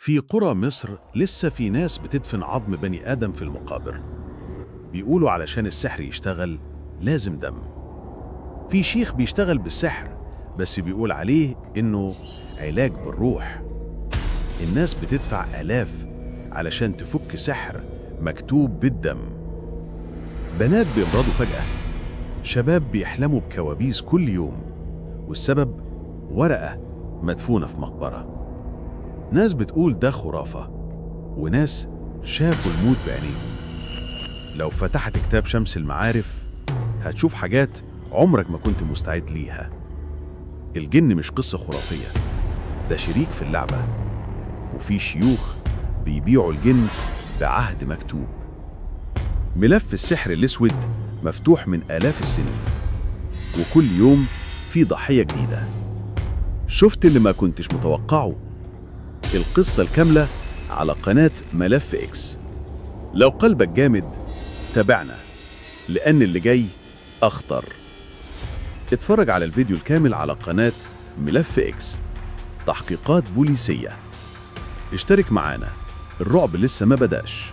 في قرى مصر لسه في ناس بتدفن عظم بني آدم في المقابر، بيقولوا علشان السحر يشتغل لازم دم. في شيخ بيشتغل بالسحر بس بيقول عليه إنه علاج بالروح. الناس بتدفع آلاف علشان تفك سحر مكتوب بالدم. بنات بيمرضوا فجأة، شباب بيحلموا بكوابيس كل يوم، والسبب ورقة مدفونة في مقبرة. ناس بتقول ده خرافة، وناس شافوا الموت بعينيهم. لو فتحت كتاب شمس المعارف هتشوف حاجات عمرك ما كنت مستعد ليها. الجن مش قصة خرافية، ده شريك في اللعبة، وفي شيوخ بيبيعوا الجن بعهد مكتوب. ملف السحر الأسود مفتوح من آلاف السنين، وكل يوم في ضحية جديدة. شفت اللي ما كنتش متوقعه؟ القصة الكاملة على قناة ملف إكس. لو قلبك جامد تابعنا، لأن اللي جاي أخطر. اتفرج على الفيديو الكامل على قناة ملف إكس، تحقيقات بوليسية. اشترك معانا، الرعب لسه ما بدأش.